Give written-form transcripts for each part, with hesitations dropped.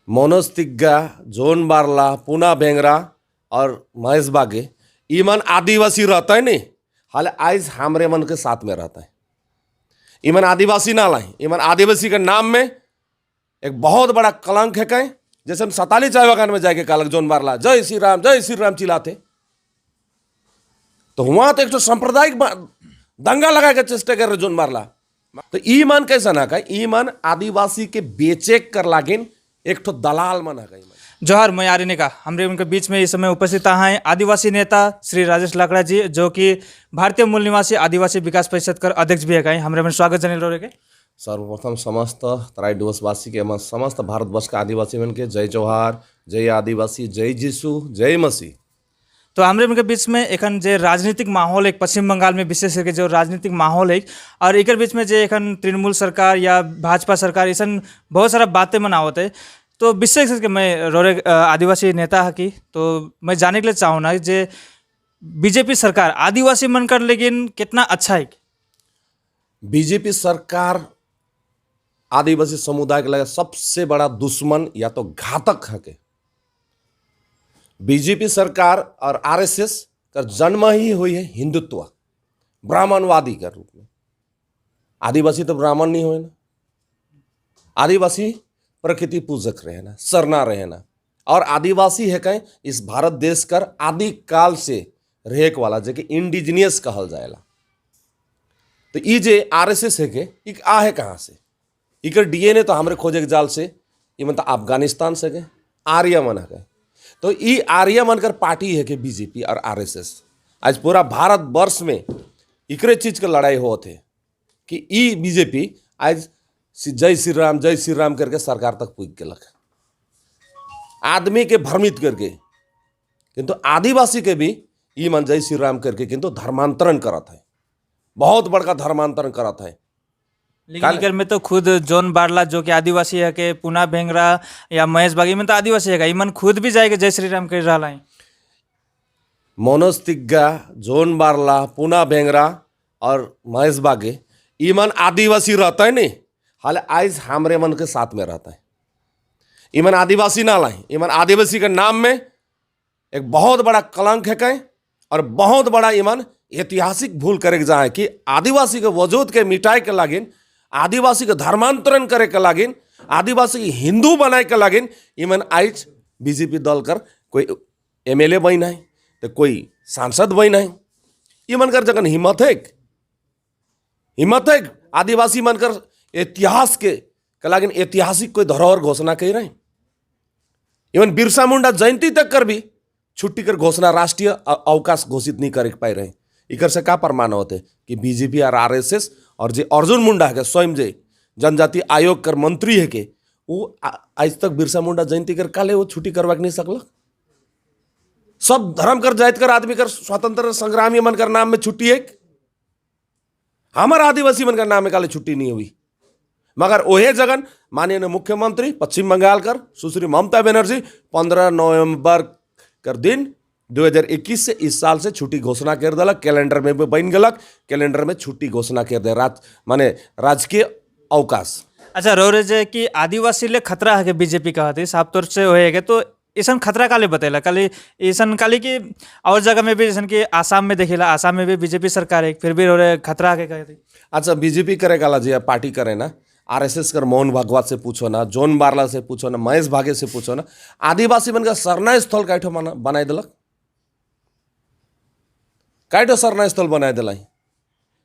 मनोज तिग्गा, जोन बारला, पूना भेंगरा और महेश बागे ईमन आदिवासी रहता है नहीं, हाले आज हमरे मन के साथ में रहता है। ईमन आदिवासी ना लाए, ईमन आदिवासी के नाम में एक बहुत बड़ा कलंक है। कहीं जैसे हम सताली चाय बागान में जाके कालक जोन बारला जय श्री राम चिल्लाते, तो वहां तो एक तो सांप्रदायिक दंगा लगा के चेष्टा कर रहे जोन बारला। तो ई मन कैसा ना का ई मन आदिवासी के बेचे कर लागिन एक ठो दलाल मन है ई मन। जोहार, मैं आर्यनिका। हमरे उनके बीच में इस समय उपस्थित हैं आदिवासी नेता श्री राजेश लाकड़ा जी, जो कि भारतीय मूल निवासी आदिवासी विकास परिषद कर अध्यक्ष भी है। हमरे में स्वागत जनेल रहे के। सर्वप्रथम समस्त तराई डुवर्सवासी के एवं समस्त भारतवर्ष के आदिवासी मन के जय जोहार, जय आदिवासी, जय जीसु, जय मसीह। तो हमरे उनके बीच में एखन जे राजनीतिक माहौल है पश्चिम बंगाल में, विशेष करके जो राजनीतिक माहौल है और एकर बीच में जे एखन तृणमूल सरकार या भाजपा सरकार, ऐसा बहुत सारा बातें मन आवत है। तो विशेष करके मैं रोरे आदिवासी नेता है कि तो मैं जाने के लिए चाहूँ ना जे बीजेपी सरकार आदिवासी मन कर लेकिन कितना अच्छा है? बीजेपी सरकार आदिवासी समुदाय के लगे सबसे बड़ा दुश्मन या तो घातक है के। बीजेपी सरकार और आरएसएस का जन्म ही हुई है हिंदुत्व ब्राह्मणवादी के रूप में। आदिवासी तो ब्राह्मण नहीं हुए ना, आदिवासी प्रकृति पूजक रहे ना, सरना रहे ना और आदिवासी है कहीं इस भारत देश कर आदि काल से रहेक वाला, जे कि इंडिजिनियस कहल जाएला। तो ई जे आरएसएस है के ई आ है कहाँ से? इकर डीएनए तो हमरे खोजे के जाल से ई मन तो अफगानिस्तान से के आर्य मन है। तो ई आर्य मन कर पार्टी है के बीजेपी और आरएसएस। आज पूरा भारत वर्ष में इकरे चीज के लड़ाई होत है कि ई बीजेपी आज जय श्री राम करके सरकार तक पुग गेलक, आदमी के भ्रमित करके, किंतु आदिवासी के भी ई मन जय श्री राम करके किंतु धर्मांतरण करत है, बहुत बड़का धर्मांतरण करत है। लेकिन एकर में तो खुद जोन बारला, जो कि आदिवासी है के, पुना भेंगरा या महेश बागी में तो आदिवासी है, इमन खुद भी जाएके जय श्री राम कर रहा है। मनोज तिग्गा, जोन बारला, पूना भेंगरा और महेश बागे ईमन आदिवासी रहता है नहीं, हाले आज हमरे मन के साथ में रहता है। ईमन आदिवासी ना लाए, ईमन आदिवासी के नाम में एक बहुत बड़ा कलंक है कहीं और बहुत बड़ा ईमन ऐतिहासिक भूल करे के जाए कि आदिवासी के वजूद के मिटाए के लागिन, आदिवासी के धर्मांतरण करे के लागिन, आदिवासी के हिंदू बनाए के लागिन ईमन आज बीजेपी दल कर कोई एमएलए बन है तो कोई सांसद बन है। ईमन कर जगन हिम्मत है, हिम्मत है आदिवासी मन कर इतिहास के लागिन ऐतिहासिक कोई धरोहर घोषणा कर रहे? इवन बिरसा मुंडा जयंती तक कर भी छुट्टी कर घोषणा, राष्ट्रीय अवकाश घोषित नहीं करे पाए रहे। इकर से का प्रमाण होते कि बीजेपी और आरएसएस और जे अर्जुन मुंडा है के, स्वयं जे जनजाति आयोग कर मंत्री है के, वो आज तक बिरसा मुंडा जयंती कर काले वो छुट्टी करवा के नहीं सकलक? सब धर्म कर जात कर आदमी कर स्वतंत्र संग्रामी मन कर नाम में छुट्टी है, हमार आदिवासी मन कर नाम में काले छुट्टी नहीं हुई? मगर ओहे जगन माननीय मुख्यमंत्री पश्चिम बंगाल कर सुश्री ममता बनर्जी 15 नवंबर कर दिन 2021 से, इस साल से छुट्टी घोषणा कर दिलक। कैलेंडर में भी बन गलक, कैलेंडर में छुट्टी घोषणा कर दे, राज माने राजकीय अवकाश। अच्छा रोरे, जे कि आदिवासी ले खतरा है के बीजेपी कहते साफ तौर से होए के, तो ऐसा खतरा काले बतेला? काली ऐसा काली कि और जगह में भी, जैसन कि आसाम में देखेला, आसाम में भी बीजेपी सरकार है, फिर भी रोरे खतरा के कहते? अच्छा, बीजेपी करे काला जी पार्टी करे ना, आरएसएस कर मोहन भागवत से पूछो ना, जोन बारला से पूछो ना, महेश भागे से पूछो ना, आदिवासी मन का सरना स्थल काठो बनाई दिलक? काठो सरना स्थल बनाई दिलाई?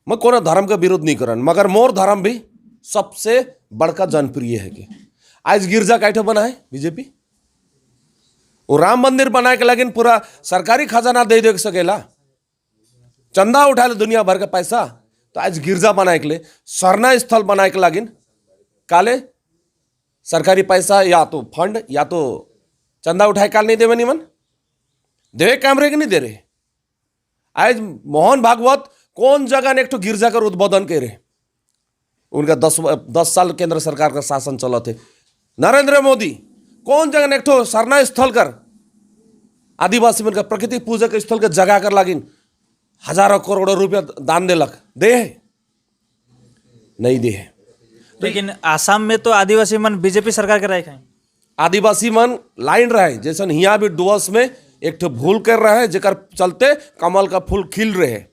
मैं कोनो धर्म के विरोध नहीं करन, मगर मोर धर्म भी सबसे बड़का जनप्रिय है कि आज गिरजा काठो बनाए बीजेपी? वो राम मंदिर बनाए के लगिन पूरा सरकारी खजाना दे दे सकेला, चंदा उठा ले दुनिया भर का पैसा, तो आज गिरजा बनाए के लिए, सरना स्थल बनाए के लागिन काले सरकारी पैसा या तो फंड या तो चंदा उठाए काल नहीं देवे? निमन देवे काम रहे कि नहीं दे रहे? आज मोहन भागवत कौन जगह ने एक ठो गिरजा कर उद्बोधन करे? उनका 10 10 साल केंद्र सरकार का शासन चलत है। नरेंद्र मोदी कौन जगह ने एक ठो सरना स्थल कर, आदिवासी मन का प्रकृति पूजक स्थल के जगह कर लागिन हजारों करोड़ों रुपया दान देलक? दे है? नहीं दे है। लेकिन आसाम में तो आदिवासी मन बीजेपी सरकार के राय खाए। आदिवासी मन लाइन रहे, जैसन हियाँ भी डुअर्स में एक ठो भूल कर रहे हैं, जेकर चलते कमल का फूल खिल रहे।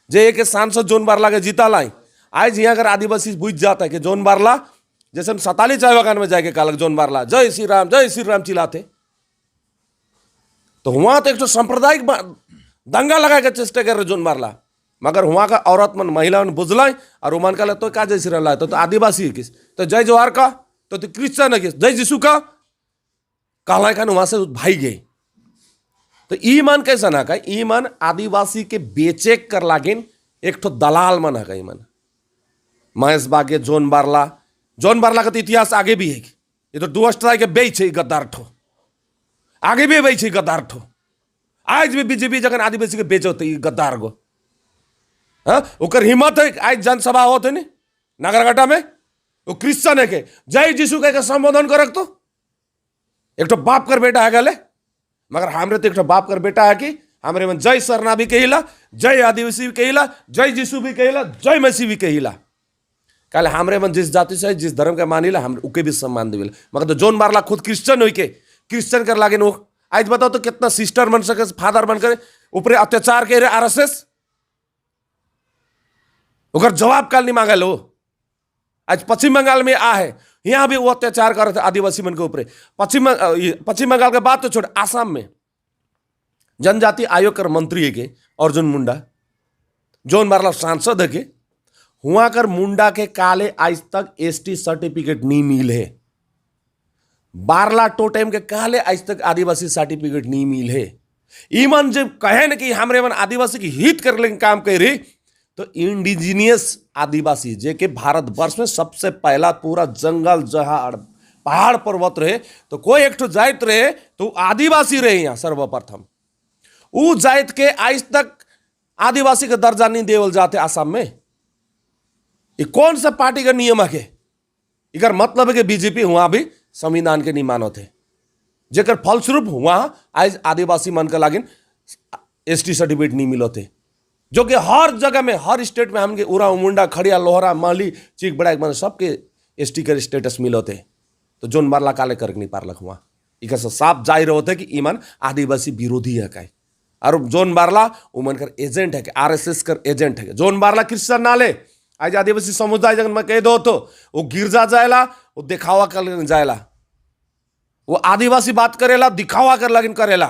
जे एक सांसद जोन बारला के जीता लाई, आज यहाँ अगर आदिवासी बुझ जाता है कि जोन बारला, जैसे हम सताली चाय बागान में जाके कालक जोन बारला जय श्री राम चिल्लाते, तो वहाँ तो एक तो सांप्रदायिक दंगा लगा के चेष्टा कर रहे जोन बारला, मगर वहाँ का औरत मन, महिला मन बुझलाई और वो मन का तो का जय श्री राम लाए, तो आदिवासी है किस, तो जय जोहार का, तो क्रिश्चियन है किस, जय यीशु का कहला खान वहाँ से भाई गए। तो ई मन कैसा ना का, ई मन आदिवासी के बेचे कर लागिन एक ठो दलाल मन है। ई मन महेश बागे, जोन बारला, जोन बारला का तो इतिहास आगे भी है। ये तो डुअर्स के बेच है गद्दार ठो, आगे भी बेच है गद्दार ठो। आज भी बीजेपी जगन आदिवासी के बेचो तो ई गद्दार गो, हाँ, ओकर हिम्मत है। आज जनसभा होते नहीं नागरघाटा में, वो क्रिश्चियन है के जय जीशु कह के संबोधन करक, तो एक तो बाप कर बेटा है गले, मगर हमरे तो एक बाप कर बेटा है कि हमरे मन जय सरना भी कहिला, जय आदिवासी भी कहिला, जय जीशु भी कहिला, जय मसीह भी कहिला। काले हमरे मन जिस जाति से, जिस धर्म के मानिला, हम उके भी सम्मान देविला। मगर तो जोन बारला खुद क्रिश्चियन होई के क्रिश्चियन कर लागे वो, आज बताओ तो कितना सिस्टर बन सके, फादर बन कर ऊपरे अत्याचार के रहे आरएसएस, ओकर जवाब काल नहीं मांगल हो। आज पश्चिम बंगाल में आ है, यहाँ भी वो अत्याचार कर रहे थे आदिवासी मन के ऊपर। पश्चिम बंगाल के बात तो छोड़, आसाम में जनजाति आयोग कर मंत्री है के अर्जुन मुंडा, जोन बारला सांसद है के, हुआ कर मुंडा के काले आज तक एसटी सर्टिफिकेट नहीं मिले। बारला टोटेम के काले आज तक आदिवासी सर्टिफिकेट नहीं मिले। ईमन जब कहे न कि हमरे मन आदिवासी की हित कर लेंगे काम कर रही, तो इंडिजीनियस आदिवासी जे के भारतवर्ष में सबसे पहला पूरा जंगल जहाड़ पहाड़ पर्वत रहे, तो कोई एक ठो जाइत रहे तो आदिवासी रहे यहाँ सर्वप्रथम। उ जाइत के आज तक आदिवासी के दर्जा नहीं देवल जाते आसाम में। ये कौन सा पार्टी का नियम है के? इकर मतलब है कि बीजेपी वहां भी संविधान के नहीं मानत है, जेकर फलस्वरूप वहां आज आदिवासी मन के लागिन एसटी सर्टिफिकेट नहीं मिलते, जो कि हर जगह में, हर स्टेट में हमके उरांव, मुंडा, खड़िया, लोहरा, माली, चीक बड़ा मन सबके एसटी के स्टेटस मिलते। तो जोन बारला काले करके नहीं पारलक वहाँ। इकर से साफ जाहिर होते कि ईमन आदिवासी विरोधी है काय, और जोन बारला उमन कर एजेंट है कि आरएसएस कर एजेंट है। जोन बारला क्रिश्चियन नाले, आज आदिवासी समुदाय जगन में कह दो तो वो गिरजा जाएला, वो दिखावा कर जाएला, वो आदिवासी बात करेला, दिखावा कर लगिन करेला,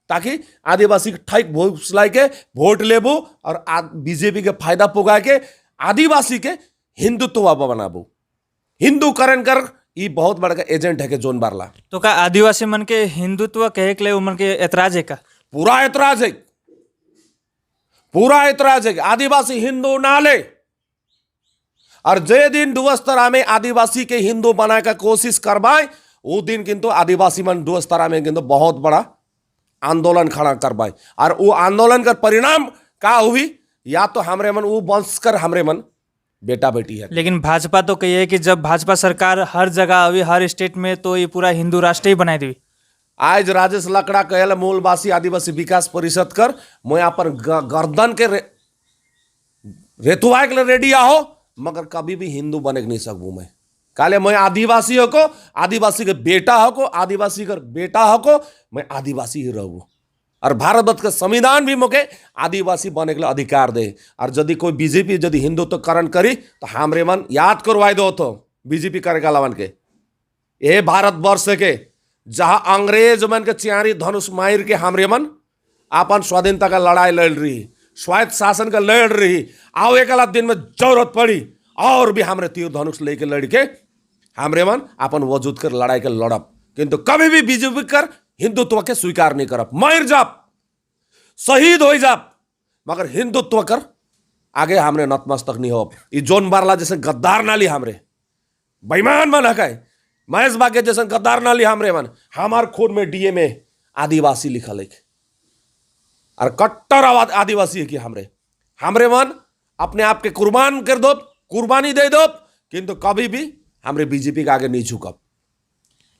ताकि आदिवासी के ठैक वोट लाई के वोट लेबो और बीजेपी के फायदा पुगा के आदिवासी के हिंदुत्व बनाबो, हिंदूकरण कर। ये बहुत बड़का एजेंट है के जोन बारला। तो का आदिवासी मन के हिंदुत्व कहे के लिए उमन के ऐतराज है का? पूरा ऐतराज है, पूरा ऐतराज है। आदिवासी हिंदू नाले, और जे दिन डुअस्तरा में आदिवासी के हिंदू बनाए का कोशिश करवाए, वो दिन किंतु आदिवासी मन डुअस्तरा में किंतु बहुत बड़ा आंदोलन खड़ा करवाए। और वो आंदोलन का परिणाम का हुई, या तो हमरे मन वो वंश कर हमरे मन बेटा बेटी है। लेकिन भाजपा तो कही है कि जब भाजपा सरकार हर जगह अभी हर स्टेट में तो ये पूरा हिंदू राष्ट्र ही बनाई दी। आज राजेश लकड़ा कहल मूलवासी आदिवासी विकास परिषद कर मैं अपन गर्दन के रेतुआ के लिए रेडी आहो, मगर कभी भी हिंदू बने के नहीं सकबू मैं। काले मैं आदिवासी हो को, आदिवासी के बेटा हो को, आदिवासी का बेटा हो को, मैं आदिवासी ही रहूँ। और भारत के संविधान भी मोके आदिवासी बने के लिए अधिकार दे। और यदि कोई बीजेपी यदि हिंदुत्वकरण करी तो हमरे मन याद करवाई दो तो बीजेपी करे का के ये भारतवर्ष के जहाँ अंग्रेज मन के चियारी धनुष मार के हमरे मन अपन स्वाधीनता का लड़ाई लड़ रही, स्वायत्त शासन का लड़ रही, आओ एक दिन में जरूरत पड़ी और भी हमरे तीर धनुष लेके लड़ के हमरे मन अपन वजूद कर लड़ाई के लड़ब, किंतु कभी भी बीजेपी कर हिंदुत्व के स्वीकार नहीं करब। मर जाप, शहीद हो जाप, मगर हिंदुत्व कर आगे हमरे नतमस्तक नहीं हो। ये जोन बारला जैसे गद्दार नाली हमरे बेईमान मन हकाय, महेश बागे जैसे गद्दार नाली हमरे मन, हमार खून में डीए में आदिवासी लिखल है और कट्टर आदिवासी है कि हमरे हमरे मन अपने आप के कुर्बान कर दो, कुर्बानी दे दो, किंतु कभी भी हमरे बीजेपी के आगे नहीं झुकब।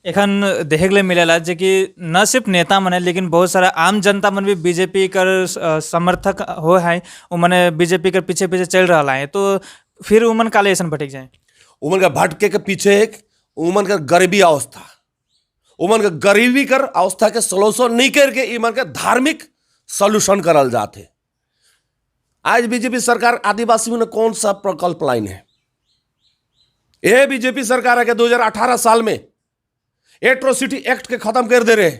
एखन देखे के लिए मिलेला जे कि न सिर्फ नेता मन है, लेकिन बहुत सारा आम जनता मन भी बीजेपी कर समर्थक हो है, वो मने बीजेपी के पीछे पीछे चल रहा है, तो फिर उमन काले ऐसा भटक जाए। उमन का भटके के पीछे एक उमन का गरीबी अवस्था। उमन के गरीबी कर अवस्था के सलूशन नहीं करके इमन के धार्मिक सॉल्यूशन करल जाते। आज बीजेपी सरकार आदिवासी में कौन सा प्रकल्प लाइन है? ये बीजेपी सरकार है कि 2018 साल में एट्रोसिटी एक्ट के खत्म कर दे रहे।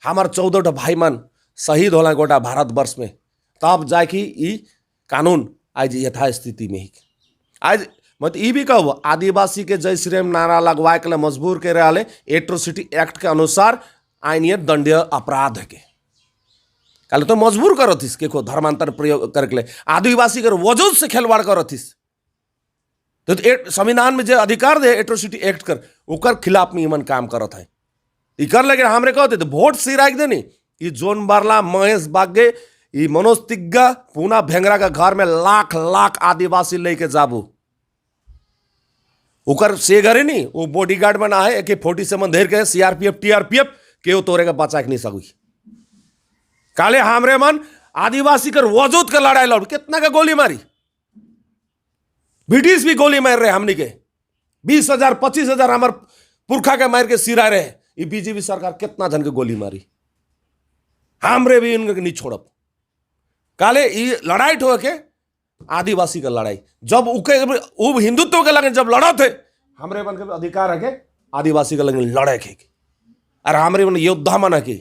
हमार 14 भाई मन शहीद होला गोटा भारतवर्ष में, तब जाके ई कानून आज यथास्थिति में ही। आज मत ई भी कहब, आदिवासी के जय श्री राम नारा लगवाए के लिए मजबूर के रहा। एट्रोसिटी एक्ट के अनुसार आइनीय दंडीय अपराध है के काले तो मजबूर करथिस के को धर्मांतर प्रयोग करके लिए, आदिवासी के वजूद से खिलवाड़ करथिस। तो संविधान में जो अधिकार दे एट्रोसिटी एक्ट कर, ओकर खिलाफ में इमन काम करत है। इकर लगे हमरे कहते तो वोट सिराइक देनी। ई जोन बारला, महेश बागे, ई मनोज तिग्गा, पूना भेंगरा का घर में लाख लाख आदिवासी लेके जाबू। ओकर से घरे नहीं, वो बॉडीगार्ड में ना है, AK-47 धेर के, सीआरपीएफ, टीआरपीएफ के तोरे के बचा के नहीं सकुई। काले हमरे मन आदिवासी कर वजूद के लड़ाई लड़। कितना का गोली मारी? ब्रिटिश भी गोली मार रहे हमनी के। 20,000, 25,000 हमार पुरखा के मार के सिरा रहे। ये बीजेपी सरकार कितना जन के गोली मारी? हमरे भी इनके नहीं छोड़ब। काले ये लड़ाई ठो के आदिवासी का लड़ाई, जब उके उ हिंदुत्व के लगे जब लड़त है, हमरे मन के अधिकार है के आदिवासी के लगे लड़े के। और हमरे मन योद्धा मन है के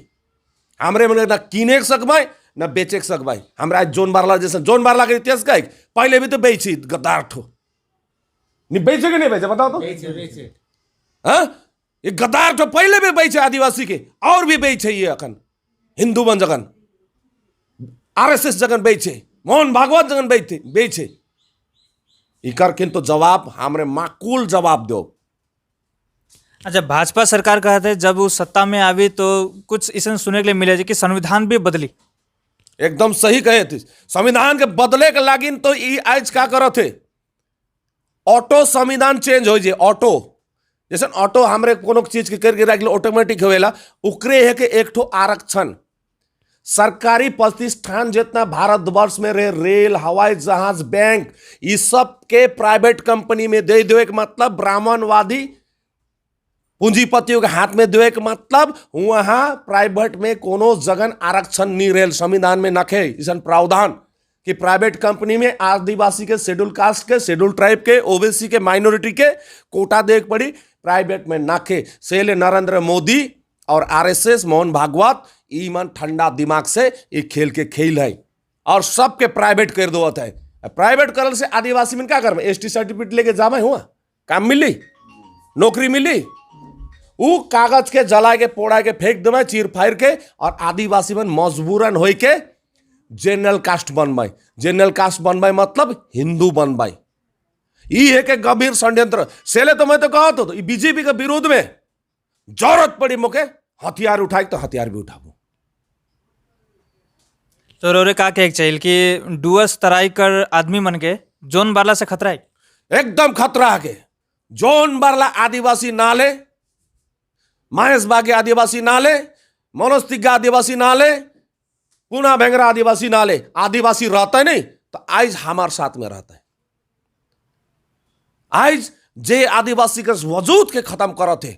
हमरे मन ना किने के सकबाई, ना बेचे के सकबाई। हमरा जोन बारला जैसे, जोन बारला के इतिहास का पहले भी तो बेची गद्दार ठो। नहीं बेचे के नहीं बेचे, बताओ तो। बेचे, बेचे। हाँ, ये गद्दार तो पहले भी बेचे आदिवासी के और भी बेचे। ये अखन हिंदू मन जगन, आरएसएस जगन बेचे, मोहन भागवत जगन बेचे बेचे। इकर किंतु जवाब हमरे माकूल जवाब दो। अच्छा, भाजपा सरकार कहते जब वो सत्ता में आवी तो कुछ ऐसा सुने के लिए मिले कि संविधान भी बदली। एकदम सही कहे थे। संविधान के बदले के लागिन तो ई आज का करत थे, ऑटो संविधान चेंज हो जे। ऑटो जैसे ऑटो हमरे कोनो चीज के करके रख ऑटोमेटिक होवेला, उकरे है कि एक ठो आरक्षण सरकारी प्रतिष्ठान जितना भारतवर्ष में रहे, रेल, हवाई जहाज, बैंक, ये सब के प्राइवेट कंपनी में दे दे के मतलब ब्राह्मणवादी पूंजीपतियों के हाथ में देवे के मतलब वहां प्राइवेट में कोनो जगन आरक्षण नहीं रेल। संविधान में नखे ऐसा प्रावधान कि प्राइवेट कंपनी में आदिवासी के, शेड्यूल कास्ट के, शेड्यूल ट्राइब के, ओबीसी के, माइनॉरिटी के कोटा दे के पड़ी। प्राइवेट में नाखे से ले नरेंद्र मोदी और आरएसएस, मोहन भागवत ईमन ठंडा दिमाग से ये खेल के खेल है और सबके प्राइवेट कर दो है। प्राइवेट करल से आदिवासी में क्या करबे? एसटी सर्टिफिकेट लेके जाबे, हुआ काम मिली, नौकरी मिली? उ कागज के जला के, पोड़ा के फेंक देवे, चीर फाड़ के और आदिवासी मन मजबूरन होई के जनरल कास्ट बनबाई। जनरल कास्ट बनबाई मतलब हिंदू बनबाई। ई है के गंभीर षड्यंत्र सेले तो मैं तो कहत हो, बीजेपी के विरोध में जरूरत पड़ी मोके हथियार उठाए तो हथियार भी उठाबू। तो रोरे का कहे के चाहिए कि डुअर्स तराई कर आदमी मन के जोन बारला से खतरा है? एकदम खतरा है के जोन बारला आदिवासी नाले, महेश बागे आदिवासी नाले, मनोज तिग्गा आदिवासी नाले, पूना भेंगरा आदिवासी नाले, आदिवासी रहता है नहीं तो आज हमारे साथ में रहता है। आज जे आदिवासी के वजूद के खत्म करते थे,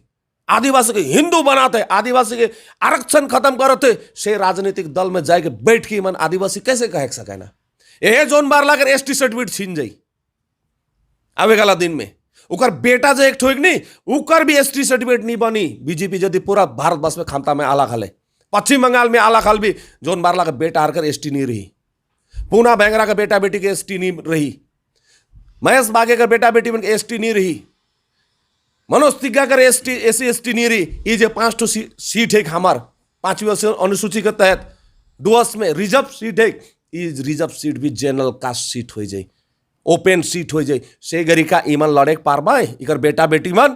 आदिवासी के हिंदू बनाते, आदिवासी के आरक्षण खत्म करते, से राजनीतिक दल में जाके बैठ के मन आदिवासी कैसे कह सके ना? ये जोन बार लाकर एसटी सर्टिफिकेट छीन जाई आवे वाला दिन में। उकर बेटा जो एक ठो नहीं, उकर भी एसटी सर्टिफिकेट नहीं बनी। बीजेपी यदि पूरा भारतवर्ष में क्षमता में आला खाले, पश्चिम बंगाल में आला खाल भी जोन बारला का बेटा हारकर एसटी नहीं रही, पूना भेंगरा का बेटा बेटी के एसटी नहीं रही, महेश बागे का बेटा बेटी में एसटी नहीं रही, मनोज तिग्गा कर एसटी, एससी एसटी नहीं रही। ये जो 5 ठो सीट है हमार पांचवी अनुसूची के तहत डुअर्स में रिजर्व सीट है, ये रिजर्व सीट भी जनरल कास्ट सीट हो जाए, ओपन सीट हो जाए। से गरीका ईमन लड़े के पारबा इकर बेटा बेटी मन?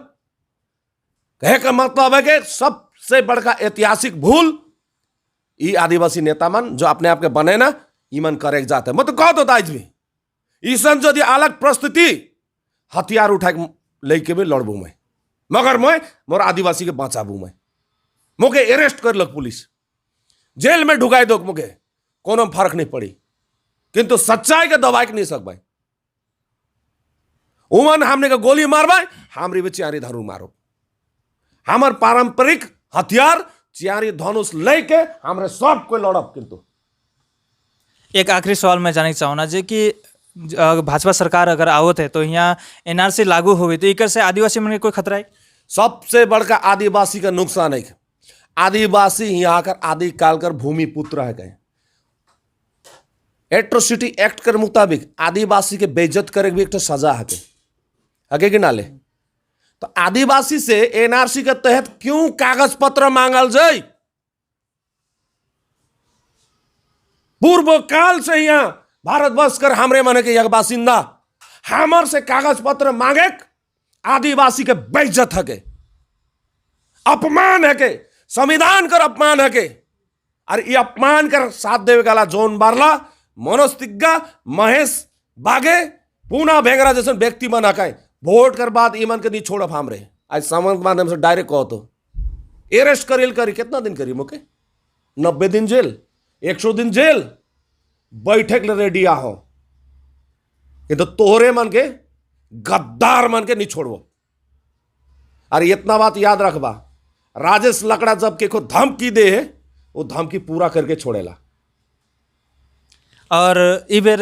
कहे का मतलब है कि सबसे बड़का ऐतिहासिक भूल ई आदिवासी नेता मन जो अपने आप के बने ना, ईमन करे के जाते। मैं तो कह दो आज भी ईसन यदि अलग परिस्थिति हथियार उठा के लेके भी लड़बू मैं, मगर मैं मोर आदिवासी के बचाबू। मैं मोके अरेस्ट कर लग, पुलिस जेल में ढुकाई दो, मोके कोनो फर्क नहीं पड़ी, किंतु सच्चाई के दबाई के नहीं सकबाई। उमन हमने के गोली मारबाई, हमरी भी चारी धरू मारो। हमार पारंपरिक हथियार चियारी धनुष लेके हमरे सब कोई लड़ब। किंतु एक आखिरी सवाल मैं जाने चाहूँगा जे कि भाजपा सरकार अगर आवत है तो यहाँ एनआरसी लागू हुई तो एकर से आदिवासी मन के कोई खतरा है? सबसे बड़का आदिवासी का नुकसान है। आदिवासी यहाँ कर आदिकाल कर भूमि पुत्र है। कहीं एट्रोसिटी एक्ट के मुताबिक आदिवासी के बेइज्जत करे के भी एक ठो सजा हके, हके कि नाले? तो आदिवासी से एनआरसी के तहत क्यों कागज पत्र मांगल जाए? पूर्व काल से यहाँ भारतवर्ष कर हमरे माने के यहाँ बासिंदा हमर से कागज पत्र मांगे आदिवासी के बेइज्जत हके, अपमान हके, संविधान कर अपमान हके। और ये अपमान कर साथ देवे वाला जोन बारला, मनोज तिग्गा, महेश बागे, पूना भेंगरा जैसे व्यक्ति मन हकाय वोट कर बाद ई मन के नहीं छोड़ब हमरे। आज सामान के माध्यम से डायरेक्ट कहो तो अरेस्ट करेल करी कितना दिन करी मुके? 90 दिन जेल, 100 दिन जेल, बैठक ले रेडी आहो, किंतु तोहरे मन के गद्दार मन के नहीं छोड़बो। अरे इतना बात याद रखबा, राजेश लकड़ा जब के को धमकी दे है वो धमकी पूरा करके छोड़ेला। और ई बेर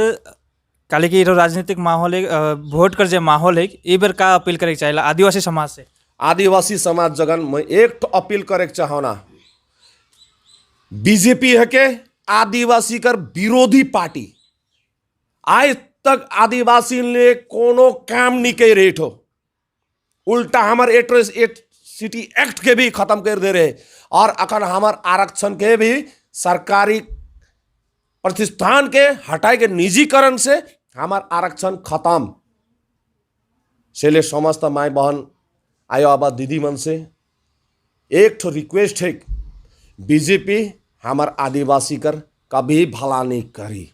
काले की राजनीतिक माहौल है, वोट कर जे माहौल है, ई बेर का अपील करे के चाहेला आदिवासी समाज से? आदिवासी समाज जगन मैं एक तो अपील करे के चाहना, बीजेपी है के आदिवासी कर विरोधी पार्टी, आज तक आदिवासी ने कोनो काम नहीं कर रहे हो, उल्टा हमार एट्रोसिटी एक्ट के भी खत्म कर दे रहे और अखन हमार आरक्षण के भी सरकारी प्रतिष्ठान के हटाए के निजीकरण से हमार आरक्षण खत्म। से समस्त माई बहन आयो आबा दीदी मन से एक ठो रिक्वेस्ट है, बीजेपी हमार आदिवासी कर कभी भला नहीं करी।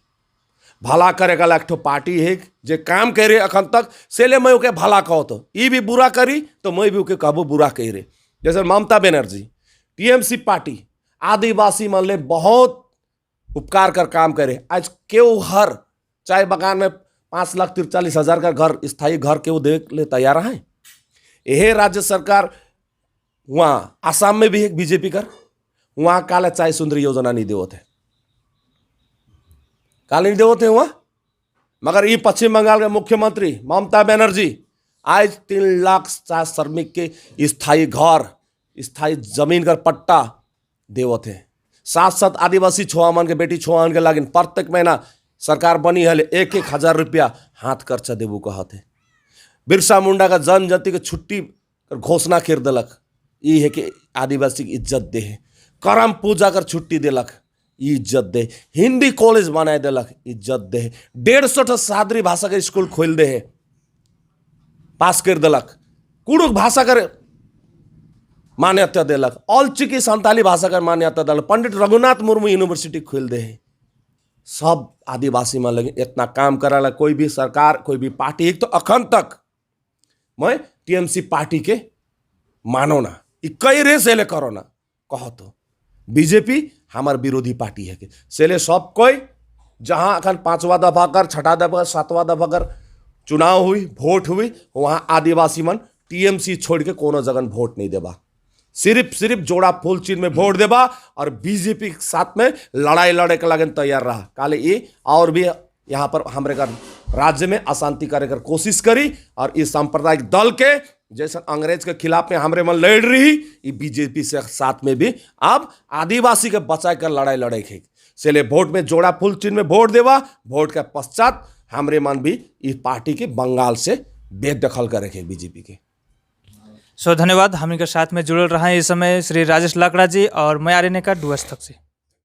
भला करे वाला एक ठो पार्टी है जे काम करे अखन तक, से ले मैं ओके भला कहो तो ई भी बुरा करी तो मैं भी ओके कहबो बुरा कही रे। जैसे ममता बनर्जी टीएमसी पार्टी आदिवासी मन ले बहुत उपकार कर काम करे। आज केहू हर चाय बगान में 5,43,000 का घर स्थायी घर केहू दे ले तैयार है। यही राज्य सरकार वहाँ आसाम में भी एक बीजेपी कर वहाँ काला चाय सुंदरी योजना नहीं देवत है, काले नहीं देवत है वहाँ। मगर ये पश्चिम बंगाल के मुख्यमंत्री ममता बनर्जी आज 3 लाख चाय श्रमिक के स्थायी घर स्थायी जमीन कर पट्टा देवत है। साथ साथ आदिवासी छोआ मन के बेटी छोआ मन के लागिन प्रत्येक महीना सरकार बनी हले 1-1 हजार रुपया हाथ खर्चा देबू कहत है। बिरसा मुंडा का जनजाति के छुट्टी घोषणा कर दिलक, ई है कि आदिवासी की इज्जत दे है। करम पूजा कर छुट्टी दिलक, ई इज्जत दे। हिंदी कॉलेज बनाए दिलक, इज्जत दे। 150 ठो सादरी भाषा के स्कूल खोल दे है, पास कर दिलक। कुड़ुक भाषा कर मान्यता दिलक, अलचिकी संताली भाषा कर मान्यता दिलक। पंडित रघुनाथ मुर्मू यूनिवर्सिटी खोल दे है। सब आदिवासी में लगे इतना काम कराला कोई भी सरकार कोई भी पार्टी एक तो अखन तक मैं टीएमसी पार्टी के मानो ना, कई रे सेले करो ना कहो तो बीजेपी हमार विरोधी पार्टी है के सेले सब कोई जहाँ अखन 5वां दफा कर 6ठा दफा 7वां दफा कर चुनाव हुई वोट हुई वहाँ आदिवासी मन टीएमसी छोड़ के कोनो जगह वोट नहीं देबा, सिर्फ सिर्फ जोड़ा फूल चिन्ह में वोट देबा और बीजेपी के साथ में लड़ाई लड़े के लगन तैयार रहा। काले ये और भी यहाँ पर हमरे का राज्य में अशांति करे कर कोशिश करी और इस सांप्रदायिक दल के जैसे अंग्रेज के खिलाफ में हमरे मन लड़ रही ये बीजेपी से साथ में भी अब आदिवासी के बचाए कर लड़ाई लड़े के इसलिए वोट में जोड़ा फूल चिन्ह में वोट देवा। वोट के पश्चात हमरे मन भी इस पार्टी के बंगाल से बेदखल करे के बीजेपी के। सो धन्यवाद, हम इनके साथ में जुड़ल रहा इस समय श्री राजेश लाकड़ा जी और मैं आर्यन का डुअस तक से।